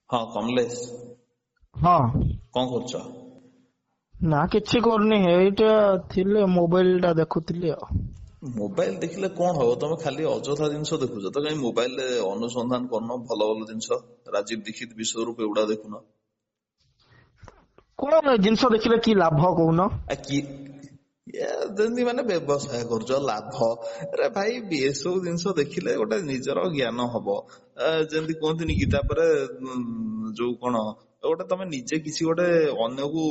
ହଁ କମଲେଶ। ହଁ। କଣ କରୁଛ? ନା, କିଛି କରୁନି, ଏଇଟା ଥିଲେ ମୋବାଇଲ ଟା ଦେଖୁଥିଲି ଆଉ। ମୋବାଇଲ ଦେଖିଲେ କଣ ହବ? ତମେ ଖାଲି ଅଯଥା ଜିନିଷ ଦେଖୁଛ ତ, କାଇଁ ମୋବାଇଲରେ ଅନୁସନ୍ଧାନ କରୁନ ଭଲ ଭଲ ଜିନିଷ? ରାଜୀବ ଦୀକ୍ଷିତ, ବିଶ୍ୱରୂପ ଏଗୁଡା ଦେଖୁନ। କଣ ଜିନିଷ ଦେଖିଲେ କି ଲାଭ କହୁନ? ଆ କି ଯେମିତି ମାନେ ବ୍ୟବସାୟ କରୁଛ ଲାଭ। ଆରେ ଭାଇ, ଏସବୁ ଜିନିଷ ଦେଖିଲେ ଗୋଟେ ନିଜର ଜ୍ଞାନ ହବ। ଯେମିତି କୁହନ୍ତିନି କି, ତାପରେ ଯୋଉ କଣ ଗୋଟେ ତମେ ନିଜେ କିଛି ଗୋଟେ ଅନ୍ୟକୁ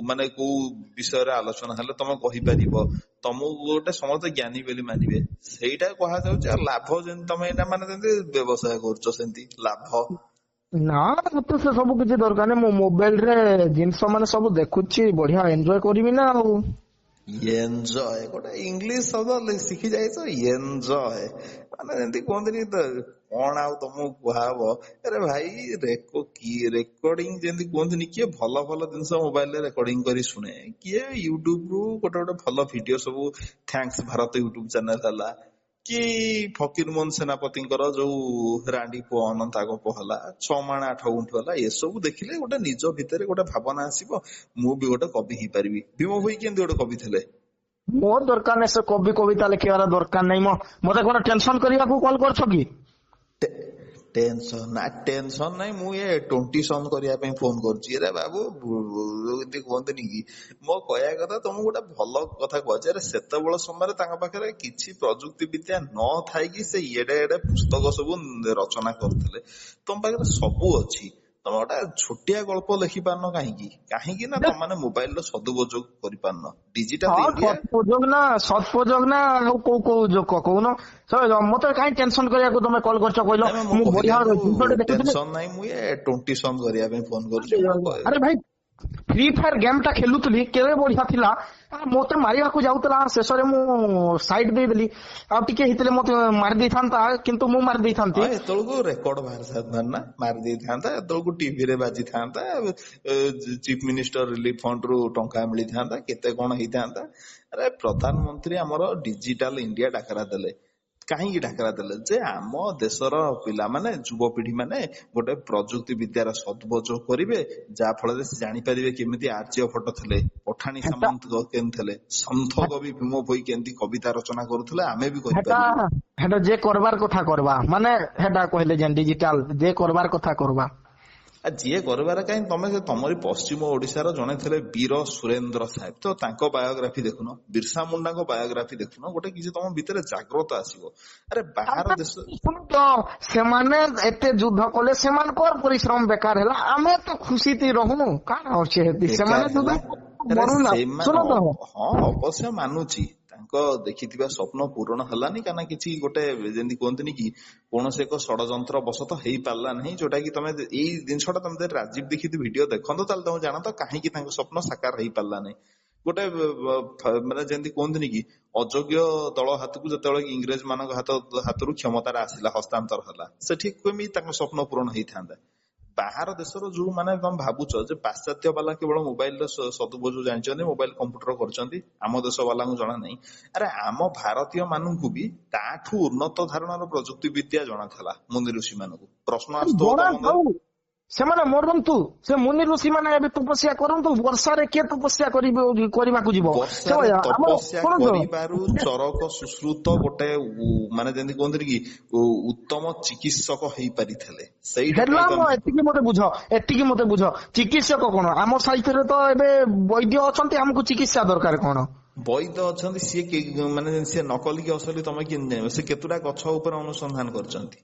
ମାନେ କୋଉ ବିଷୟରେ ଆଲୋଚନା ହେଲେ ତମେ କହିପାରିବ, ତମକୁ ଗୋଟେ ସମସ୍ତେ ଜ୍ଞାନୀ ବୋଲି ମାନିବେ, ସେଇଟା କୁହାଯାଉଛି। ଆଉ ଲାଭ ଯେମିତି ତମେ ଏଇଟା ମାନେ ଯେମିତି ବ୍ୟବସାୟ କରୁଛ ସେମିତି ଲାଭ। ନା, ମତେ ସେ ସବୁ କିଛି ଦରକାର ନାହିଁ। ମୁଁ ମୋବାଇଲ ରେ ଜିନିଷ ମାନେ ସବୁ ଦେଖୁଛି, ବଢିଆ ଏନ୍ଜୟ କରିବି ନା ଆଉ। ଏନ୍ଜୟ, ଗୋଟେ ଇଂଲିଶ ଶବ୍ଦ ଶିଖି ଯାଇଛ, ଏନ୍ଜୟ। ମାନେ ଯେମିତି କୁହନ୍ତିନି ତ, କଣ ଆଉ ତମକୁ କୁହାହବ? ଆରେ ଭାଇ, କି ରେକର୍ଡିଂ ଯେମିତି କୁହନ୍ତିନି, କିଏ ଭଲ ଭଲ ଜିନିଷ ମୋବାଇଲରେ ରେକର୍ଡିଂ କରି ଶୁଣେ, କିଏ ୟୁଟ୍ୟୁବ ରୁ ଗୋଟେ ଗୋଟେ ଭଲ ଭିଡିଓ ସବୁ, thanks Bharat YouTube channel ହେଲା କି ଫକୀର ମୋହନ ସେନାପତିଙ୍କର ଯୋଉ ରାଣ୍ଡି ପୁଅ ଅନନ୍ତା ଗପ ହେଲା, 6 ମାଣ 8 ଗୁଣ୍ଠ ହେଲା, ଏସବୁ ଦେଖିଲେ ଗୋଟେ ନିଜ ଭିତରେ ଗୋଟେ ଭାବନା ଆସିବ, ମୁଁ ବି ଗୋଟେ କବି ହେଇପାରିବି। ଭୀମ ଭୋଇ କେମିତି ଗୋଟେ କବି ଥିଲେ। ମୋର ଦରକାର ନାହିଁ ସେ କବି କବିତା ଲେଖିବାର ଦରକାର ନାହିଁ। ମତେ କଣ ଟେନସନ କରିବାକୁ କଲ କରୁଛ କି? ଟେନସନ ନା, ଟେନସନ ନାଇଁ, ମୁଁ ଏ ଟ୍ୱେଣ୍ଟି ସନ୍ କରିବା ପାଇଁ ଫୋନ କରୁଛି। ଆରେ ବାବୁ, ଏମିତି କୁହନ୍ତିନି କି, ମୋ କହିବା କଥା ତମକୁ ଗୋଟେ ଭଲ କଥା କୁହାଯାଏ। ଆରେ ସେତେବେଳ ସମୟରେ ତାଙ୍କ ପାଖରେ କିଛି ପ୍ରଯୁକ୍ତି ବିଦ୍ୟା ନ ଥାଇକି ସେ ଏଡେ ଏଡେ ପୁସ୍ତକ ସବୁ ରଚନା କରୁଥିଲେ। ତମ ପାଖରେ ସବୁ ଅଛି, ତମେ ଗୋଟେ ଛୋଟିଆ ଗଳ୍ପ ଲେଖିପାରୁନ କାହିଁକି? କାହିଁକି ନା ତମେ ମୋବାଇଲ ର ସଦୁପଯୋଗ କରିପାରୁନ। ଡିଜିଟାଲ ଇଣ୍ଡିଆ ସଦୁପଯୋଗ ନା, ସଦୁପଯୋଗ ନା ଆଉ କୋଉ କୋଉ ଯୋଗ କହୁନ? ମତେ କାହିଁ ଟେନସନ କରିବାକୁ ତମେ କଲ କରିଛ କହିଲ? ମୁଁ ବଢିଆ ଜିନିଷଟେ ଦେଖୁଥିଲି। ଟେନସନ ନାହିଁ, ମୁଁ ଏ ଟ୍ୱେଣ୍ଟି ସନ୍ କରିବା ପାଇଁ ଫୋନ କରୁଛି। ଆରେ ଭାଇ, ଫ୍ରି ଫାୟାର ଗେମ୍ ଟା ଖେଲୁଥିଲି, କେବେ ବଢିଆ ଥିଲା। ମତେ ମାରିବାକୁ ଯାଉଥିଲା, ଶେଷରେ ମୁଁ ସାଇଡ ଦେଇଦେଲି। ଆଉ ଟିକେ ହେଇଥିଲେ ମତେ ମାରି ଦେଇଥାନ୍ତା, କିନ୍ତୁ ମୁଁ ମାରି ଦେଇଥାନ୍ତି। ଏତେବେଳକୁ ରେକର୍ଡ ବାହାରି ସାରିଥାନ୍ତା ନା, ମାରି ଦେଇଥାନ୍ତା, ଏତେବେଳକୁ ଟିଭିରେ ବାଜିଥାନ୍ତା, ଚିଫ ମିନିଷ୍ଟର ରିଲିଫ ଫଣ୍ଡ ରୁ ଟଙ୍କା ମିଳିଥାନ୍ତା, କେତେ କଣ ହେଇଥାନ୍ତା। ଆରେ ପ୍ରଧାନମନ୍ତ୍ରୀ ଆମର ଡିଜିଟାଲ ଇଣ୍ଡିଆ ଡାକରା ଦେଲେ, କାହିଁକି ଡାକରା ଦେଲେ? ଯେ ଆମ ଦେଶର ପିଲାମାନେ, ଯୁବପିଢି ମାନେ ଗୋଟେ ପ୍ରଯୁକ୍ତି ବିଦ୍ୟାର ସଦୁପଯୋଗ କରିବେ, ଯାହା ଫଳରେ ସେ ଜାଣିପାରିବେ କେମିତି ଆର୍ଯ୍ୟଭଟ୍ଟ ଥିଲେ, ପଠାଣି ସାମନ୍ତ କେମିତି ଥିଲେ, ସନ୍ଥ କବି ଭୀମ ଭୋଇ କେମିତି କବିତା ରଚନା କରୁଥିଲେ, ଆମେ ବି କରିପାରିବୁ। ହେଟା ଯେ କରବାର କଥା କରବା, ମାନେ ହେଟା କହିଲେ ଯେ ଡିଜିଟାଲ ଯେ କରବାର କଥା କରବା। ଆ ଯିଏ କରିବାର କାହିଁ, ତମେ ସେ ତମରି ପଶ୍ଚିମ ଓଡିଶାର ଜଣେ ଥିଲେ ବୀର ସୁରେନ୍ଦ୍ର ସାହେବ, ତ ତାଙ୍କ ବାୟୋଗ୍ରାଫି ଦେଖୁନ, ବିର୍ସା ମୁଣ୍ଡାଙ୍କ ବାୟୋଗ୍ରାଫି ଦେଖୁନ, ଗୋଟେ କିଛି ତମ ଭିତରେ ଜାଗ୍ରତ ଆସିବ। ଆରେ ବାହାର ଦେଶ ତ ସେମାନେ ଏତେ ଯୁଦ୍ଧ କଲେ, ସେମାନଙ୍କର ପରିଶ୍ରମ ବେକାର ହେଲା, ଆମେ ତ ଖୁସି ରହୁନୁ, କାଣା ଅଛି? ସେମାନେ ହଁ, ଅବଶ୍ୟ ମାନୁଛି ତାଙ୍କ ଦେଖିଥିବା ସ୍ୱପ୍ନ ପୂରଣ ହେଲାନି, କାହିଁକିନା କିଛି ଗୋଟେ ଯେମିତି କୁହନ୍ତିନି କି କୌଣସି ଏକ ଷଡଯନ୍ତ୍ର ବଶତଃ ହେଇପାରିଲା ନାହିଁ। ଯୋଉଟା କି ତମେ ଏଇ ଜିନିଷଟା ତମେ ଯଦି ରାଜୀବ ଦୀକ୍ଷିତ ଭିଡିଓ ଦେଖନ୍ତ, ତାହେଲେ ତମେ ଜାଣନ୍ତ କାହିଁକି ତାଙ୍କ ସ୍ୱପ୍ନ ସାକାର ହେଇପାରିଲା ନାହିଁ। ଗୋଟେ ମାନେ ଯେମିତି କୁହନ୍ତିନି କି ଅଯୋଗ୍ୟ ଦଳ ହାତକୁ ଯେତେବେଳେ ଇଂରେଜ ମାନଙ୍କ ହାତରୁ କ୍ଷମତାରେ ଆସିଲା, ହସ୍ତାନ୍ତର ହେଲା, ସେଠି କେମିତି ତାଙ୍କ ସ୍ୱପ୍ନ ପୂରଣ ହେଇଥାନ୍ତା? ବାହାର ଦେଶର ଯୋଉ ମାନେ ତମେ ଭାବୁଛ ଯେ ପାଶ୍ଚାତ୍ୟ ବାଲା କେବଳ ମୋବାଇଲର ସଦୁପଯୋଗ ଜାଣିଛନ୍ତି, ମୋବାଇଲ କମ୍ପ୍ୟୁଟର କରୁଛନ୍ତି, ଆମ ଦେଶ ବାଲାଙ୍କୁ ଜଣା ନାହିଁ। ଆରେ ଆମ ଭାରତୀୟ ମାନଙ୍କୁ ବି ତାଠୁ ଉନ୍ନତ ଧାରଣର ପ୍ରଯୁକ୍ତି ବିଦ୍ୟା ଜଣା ଥିଲା ମୁନି ଋଷି ମାନଙ୍କୁ। ପ୍ରଶ୍ନ ଆସୁଥିବ, ସେମାନେ ମରନ୍ତୁ, ସେ ମୁନି ଋଷି ମାନେ ଏବେ ତପସ୍ୟା କରନ୍ତୁ, ବର୍ଷାରେ କିଏ ତପସ୍ୟା କରିବାକୁ ଯିବ? ତପସ୍ୟା କରିବାରୁ ଚରକ ସୁଶ୍ରୁତ ଗୋଟେ ମାନେ ଯେମିତି କୁହନ୍ତିନି କି ଉତ୍ତମ ଚିକିତ୍ସକ ହେଇପାରିଥିଲେ। ସେଇଟା ଏତିକି ମତେ ବୁଝ, ଏତିକି ମତେ ବୁଝ, ଚିକିତ୍ସକ କଣ? ଆମ ସାହିତ୍ୟରେ ତ ଏବେ ବୈଦ୍ୟ ଅଛନ୍ତି, ଆମକୁ ଚିକିତ୍ସା ଦରକାର କଣ? ବୈଦ୍ୟ ଅଛନ୍ତି, ସିଏ ମାନେ ସିଏ ନକଲି କି ଅସଲି ତମେ କେମିତି ଜାଣିବ? ସେ କେତୁଟା ଗଛ ଉପରେ ଅନୁସନ୍ଧାନ କରିଛନ୍ତି?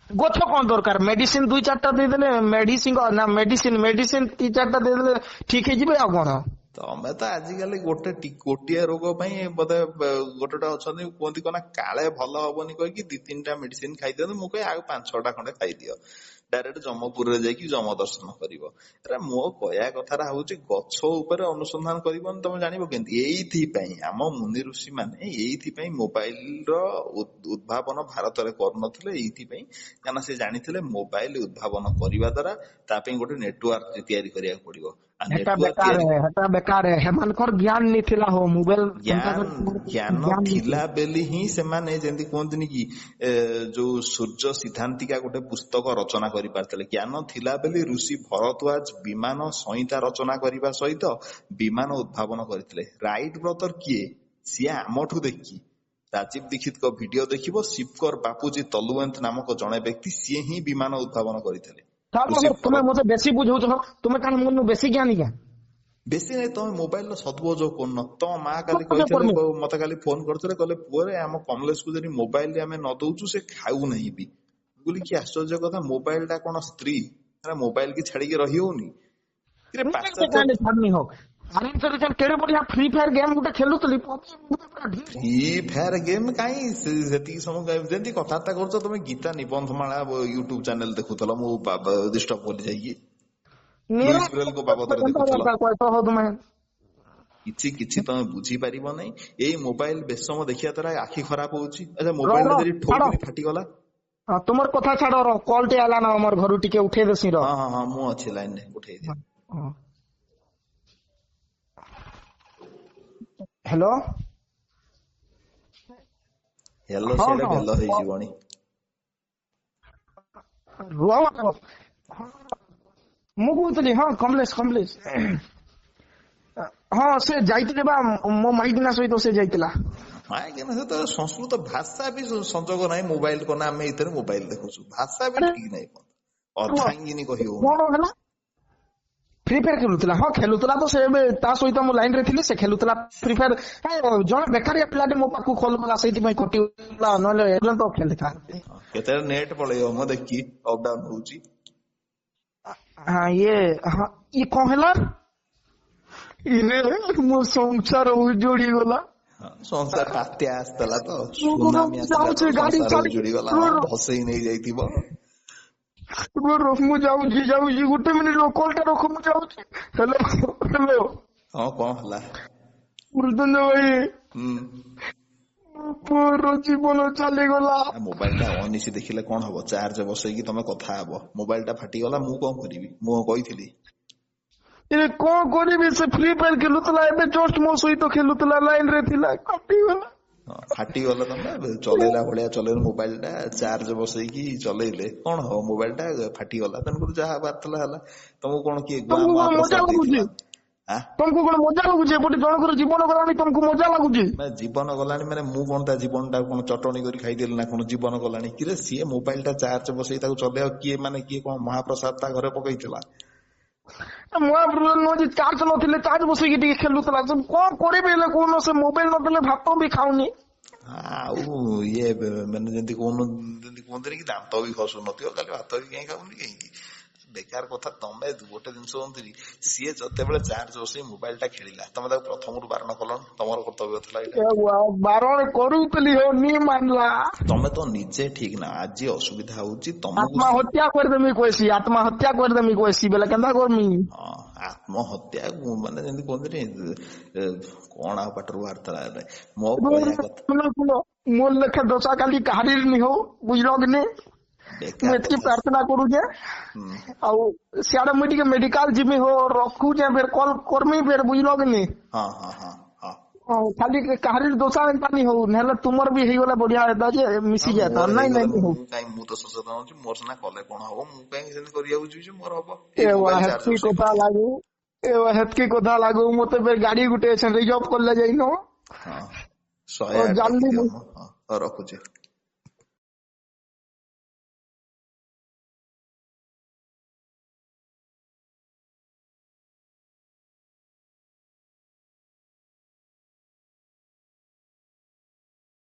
ଗଛ କଣ ଦରକାର? ମେଡିସିନ 2 4ଟା ଦେଇଦେଲେ, ମେଡିସିନ ନା ମେଡିସିନ, ମେଡିସିନ 3 4ଟା ଦେଇଦେଲେ ଠିକ ହେଇଯିବେ, ଆଉ କଣ? ତମେ ତ ଆଜିକାଲି ଗୋଟେ ଗୋଟିଏ ରୋଗ ପାଇଁ ବୋଧେ ଗୋଟେ ଗୋଟେ ଅଛନ୍ତି କୁହନ୍ତି କଣ, କାଳେ ଭଲ ହବନି କହିକି 2 3ଟା ମେଡିସିନ ଖାଇଦିଅନ୍ତୁ। ମୁଁ କହେ ଆଉ 5 6ଟା ଖଣ୍ଡେ ଖାଇଦିଅ, ଡାଇରେକ୍ଟ ଜମପୁରରେ ଯାଇକି ଯମ ଦର୍ଶନ କରିବ। ଆରେ ମୋ କହିବା କଥାଟା ହଉଛି, ଗଛ ଉପରେ ଅନୁସନ୍ଧାନ କରିବନି ତମେ ଜାଣିବ କେମିତି? ଏଇଥିପାଇଁ ଆମ ମୁନି ଋଷି ମାନେ ଏଇଥିପାଇଁ ମୋବାଇଲ ର ଉଦ୍ଭାବନ ଭାରତରେ କରୁନଥିଲେ, ଏଇଥିପାଇଁ, କାହିଁକିନା ସେ ଜାଣିଥିଲେ ମୋବାଇଲ ଉଦ୍ଭାବନ କରିବା ଦ୍ଵାରା ତା ପାଇଁ ଗୋଟେ ନେଟୱାର୍କ ତିଆରି କରିବାକୁ ପଡିବ। ଆଉ ହେଟା ନେଟୱାର୍କ ବେକାର ତିଆରି ହେ, ହେଟା ବେକାର ହେ। ହେମାନଙ୍କର ଜ୍ଞାନ ନି ଥିଲା ହୋ ମୋବାଇଲ କେନ୍ତା ଜ୍ଞାନ ଜ୍ଞାନ ଜ୍ଞାନ ନି ଥିଲା ବୋଲି ହିଁ ସେମାନେ ଯେମିତି କୁହନ୍ତିନି କି ଯୋଉ ସୂର୍ଯ୍ୟ ସିଦ୍ଧାନ୍ତିକା ଗୋଟେ ପୁସ୍ତକ ରଚନା କରିପାରିଥିଲେ। ଜ୍ଞାନ ଥିଲା ବୋଲି ଋଷି ଭରଦ୍ୱାଜ ବିମାନ ସଂହିତା ରଚନା କରିବା ସହିତ ବିମାନ ଉଦ୍ଭାବନ କରିଥିଲେ। ରାଇଟ ବ୍ରଦର କିଏ? ସିଏ ଆମଠୁ ଦେଖି ରାଜୀବ ଦୀକ୍ଷିତଙ୍କ ଭିଡିଓ ଦେଖିବ। ଶିବକର ବାପୁଜୀ ତଲୁୱନ୍ତ ନାମକ ଜଣେ ବ୍ୟକ୍ତି ସିଏ ହିଁ ବିମାନ ଉଦ୍ଭାବନ କରିଥିଲେ। ଋଷି ତୁମେ ଭରତ ମତେ ବେଶୀ ବୁଝଉଛ, ତୁମେ କାରଣ ମୁନୁ ବେଶୀ ଜ୍ଞାନୀ ଜ୍ଞାନ ବେଶୀ ନାଇଁ, ତମେ ମୋବାଇଲ ର ସଦୁପଯୋଗ କରୁନ। ତମ ମା କାଲି କହିଥିଲେ, କର୍ମି। ମତେ କାଲି ଫୋନ କରିଥିଲେ, କହିଲେ ପୁଅରେ ଆମ କମଲେଶ କୁ ଯଦି ମୋବାଇଲ ରେ ଆମେ ନ ଦଉଛୁ ସେ ଖାଉନାହିଁ ବି। ମୁଁ କହିଲି କି ଆଶ୍ଚର୍ଯ୍ୟ କଥା, ମୋବାଇଲ ଟା କଣ ସ୍ତ୍ରୀ? ମୋବାଇଲ କି ଛାଡିକି ରହି ହଉନି କିରେ? ପାଶ୍ଚାତ୍ୟ କାହିଁକି ଛାଡନି ହୋ, ଆରାମସରେ କେଡେ ବଢିଆ ଫ୍ରି ଫାୟାର ଗେମ୍ ଗୋଟେ ଖେଲୁଥିଲି। ଫ୍ରି ଫାୟାର ଗେମ୍ କାଇଁ ସେତିକି ସମୟ ଯେମିତି କଥାବାର୍ତ୍ତା କରୁଛ ତମେ ଗୀତା ନିବନ୍ଧମାଳା ୟୁଟ୍ୟୁବ ଚ୍ୟାନେଲ ଦେଖୁଥିଲ, ମୁଁ ଡିଷ୍ଟର୍ବ କଲି ଯାଇକି। ଲୁଇସ୍ ବ୍ରେଲଙ୍କ ବାବଦରେ ଦେଖୁଥିଲ। ତୁମେ କିଛି କିଛି ତମେ ବୁଝିପାରିବ ନାହିଁ। ଏଇ ମୋବାଇଲ ବେଶୀ ସମୟ ଦେଖିବା ଦ୍ୱାରା ଆଖି ଖରାପ ହଉଛି। ଆଚ୍ଛା ର ମୋବାଇଲ ର ଟା ଯଦି ଛାଡ, ଠୋକିରି ଫାଟିଗଲା? ତୁମର କଥା ଛାଡ, ର କଲ ଟେ ଆଲା ନା ଆମର ଘରୁ, ଟିକେ ଉଠେଇ ଦେସି ର। ହଁ ହଁ ହଁ, ମୁଁ ଅଛି ଲାଇନ ରେ, ଉଠେଇ ଦିଅ। ହ୍ୟାଲୋ। ହେଲୋ ହଁ ସିଆଡେ ହଁ ବେଲ ହେଇଯିବଣି। ରୁହ, ମୁଁ କହୁଥିଲି ହଁ କମଲେଶ, କମଲେଶ ହଁ ସେ ଯାଇଥିଲେ ବା ମୋ ମାଇକିନା ସହିତ ସେ ଯାଇଥିଲା। ଆଜ୍ଞା, ସହିତ ସଂସ୍କୃତ ଭାଷା ବି ସଂଯୋଗ ନାହିଁ। ମୋବାଇଲ କଣ ଆମେ ଏଇଥିରେ ମୋବାଇଲ ଦେଖୁଛୁ, ଭାଷା ବି ଆରେ ଠିକ ନାହିଁ, ରୁହ, ଅର୍ଦ୍ଧାଙ୍ଗିନୀ କହି ହଉନି। କଣ ହେଲା? ଫ୍ରି ଫାୟାର ଖେଳୁଥିଲା। ହଁ ଖେଳୁଥିଲା ତ ସେ, ଏବେ ତା ସହିତ ମୁଁ ଲାଇନ ରେ ଥିଲି, ସେ ଖେଳୁଥିଲା ଫ୍ରି ଫାୟାର। ଜଣେ ବେକାରିଆ ପିଲାଟେ ମୋ ପାଖକୁ କଲ କଲା, ସେଇଥିପାଇଁ କଟିଗଲା, ନହେଲେ ଏବେ ତ ଖେଳିଥାନ୍ତି। କେତେବେଳେ ନେଟ୍ ପଳେଇବ ମୁଁ ଦେଖି ଅପ୍ ଡାଉନ ହଉଛି। ହଁ ଇଏ, ହଁ ଇଏ କଣ ହେଲା? ଇରେ ମୋ ସଂସାର ଉଜୁଡି ଗଲା। ହଁ, ସଂସାର ବାତ୍ୟା ଆସିଥିଲା ତ, ସୁନାମି ଆସିଲା ତ ଯାଉଛି ଗାଡି ସଂସାର ଚାଲି ଉଜୁଡି ଗଲା। ରୁହ ହଁ ରୁହ ଭସେଇ ନେଇ ଯାଇଥିବ। ରୁହ ରୁହ, ମୁଁ ଯାଉଛି ଯାଉଛି, ଗୋଟେ ମିନିଟ ରୁହ, କଲ୍ ଟା ରଖ, ମୁଁ ଯାଉଛି। Hello hello. ହଁ କଣ ହେଲା? ମୃତ୍ୟୁଞ୍ଜୟ ଭାଇ, ହୁଁ ପୁଅର ଜୀବନ ଚାଲିଗଲା। ମୋବାଇଲ ଟା ଅନିଶି ଦେଖିଲେ କଣ ହବ? ଚାର୍ଜ ବସେଇକି ତମେ କଥା ହବ। ମୋବାଇଲ ଟା ଫାଟିଗଲା, ମୁଁ କଣ କରିବି? ମୁଁ କଣ କହିଥିଲି? ଏ କଣ କରିବି, ସେ ଫ୍ରି ଫାୟାର ଖେଳୁଥିଲା, ଏବେ ଜଷ୍ଟ ମୋ ସହିତ ଖେଳୁଥିଲା, ଲାଇନ ରେ ଥିଲା, କଟିଗଲା। ହଁ ଫାଟିଗଲା, ତମେ ଚଲେଇଲା ଭଳିଆ ଚଲେଇଲେ ମୋବାଇଲ ଟା, ଚାର୍ଜ ବସେଇକି ଚଲେଇଲେ କଣ ହବ? ମୋବାଇଲ ଟା ଫାଟିଗଲା, ତେଣୁକରି ଯାହା ହବାର ଥିଲା ହେଲା। ତମକୁ କଣ କିଏ ଗୁଆ ତମକୁ କଣ ମଜା ମହାପ୍ରସାଦ ଲାଗୁଛି? ଦେଇଥିଲା? ଆଁ ତମକୁ କଣ ମଜା ଲାଗୁଛି? ଏପଟେ ଜଣଙ୍କର ଜୀବନ ଗଲାଣି, ତମକୁ ମଜା ଲାଗୁଛି? ମାନେ ଜୀବନ ଗଲାଣି ମାନେ ମୁଁ କଣ ତା ଜୀବନ ଟା କଣ ଚଟଣି କରି ଖାଇଦେଲି ନା କଣ? ଜୀବନ ଗଲାଣି କିରେ, ସିଏ ମୋବାଇଲ ଟା ଚାର୍ଜ ବସେଇ ତାକୁ ଚଲେଇବା କିଏ, ମାନେ କିଏ କଣ ମହାପ୍ରସାଦ ତା ଘରେ ପକେଇଥିଲା? ମହାପ୍ରଭୁ ନୁହଁ ଯେ ଚାର୍ଜ ନଥିଲେ ଚାର୍ଜ ବସେଇକି ଟିକେ ଖେଳୁଥିଲା। ସେ କଣ କରିବି ହେଲେ କହୁନ, ସେ ମୋବାଇଲ ନଦେଲେ ଭାତ ବି ଖାଉନି। ଆଉ ଇଏ ମାନେ ଯେମିତି କହୁନ, ଯେମିତି କୁହନ୍ତିନି କି ଦାନ୍ତ ବି ଖସୁନଥିବ, ଖାଲି ଭାତ ବି କାହିଁ ଖାଉନି କାହିଁକି? ବେକାର କଥା। ତମେ ଗୋଟେ ଜିନିଷ କୁହନ୍ତିନି, ସିଏ ଯେତେବେଳେ ଚାର୍ଜ ବସେଇ ମୋବାଇଲ ଟା ଖେଳିଲା, ତମେ ତାକୁ ପ୍ରଥମରୁ ବାରଣ କଲନି? ତମର କର୍ତ୍ତବ୍ୟ ଥିଲା ଏଇଟା। ବାରଣ କରୁଥିଲି ହୋ, ନି ମାନଲା। ତମେ ତ ନିଜେ ଠିକ ନା, ଆଜି ଅସୁବିଧା ହଉଛି ତମକୁ। ଆତ୍ମହତ୍ୟା କରିଦେମି କହିସି, ଆତ୍ମହତ୍ୟା କରିଦେମି କହିସି ବେଲେ କେନ୍ତା କରମି? ହଁ ଆତ୍ମହତ୍ୟା ମାନେ ଯେମିତି କୁହନ୍ତିନି କଣ ଆଉ ପାଟିରୁ ବାହାରିଥିଲା ଏବେ ମୋ କହିବା କଥା। ଶୁଣ ଶୁଣ, ମୋର ଲେଖା ଦଶା କାଲି କାହାରିର ନି ହଉ, ବୁଝିଲ କି ନି? ମୁଁ ବେକାର ଏତିକି କଥା। ପ୍ରାର୍ଥନା କରୁଛେ। ଆଉ ସିଆଡେ ମୁଇଁ ଟିକେ ମେଡିକାଲ ଯିମି ହୋ, ରଖୁଛେ, ଫେର କଲ କରମି ଫେର, ବୁଝିଲ କି ନି? ହଁ ହଁ ହଁ ହଁ। ହଁ, ଖାଲି କାହାରିର ଦୋଷା ଏନ୍ତା ନି ହଉ, ନହେଲେ ତୁମର ବି ହେଇଗଲା ବଢିଆ ହେତା ଯେ ମିଶି ହଁ ଯାତା। ମୋର ନାଇଁ ହେଇଗଲା ନାଇଁ ହଉ। ମୁଁ କାଇଁ, ମୁଁ ତ ସଚେତନ ଅଛି, ମୋର ସିନା କଲେ କଣ ହବ? ମୁଁ କାହିଁକି ସେମିତି କରିବାକୁ ଯିବି ଯେ ମୋର ହବ? ଏଇ ମୋବାଇଲ ଚାର୍ଜ ହେତ୍କି ବସେଇ କଥା କଥା ଲାଗୁ, ଏ ହେତ୍କି କଥା ଲାଗୁ ମତେ ଫେର ଗାଡି ଗୋଟେ ରିଜର୍ଭ କଲେ ଯାଇନ। ହଁ 108 ଜାଣିଲି ଡାକିଦିଅ। ମୁଁ ମୁଁ ହଁ ହଁ ରଖୁଛି।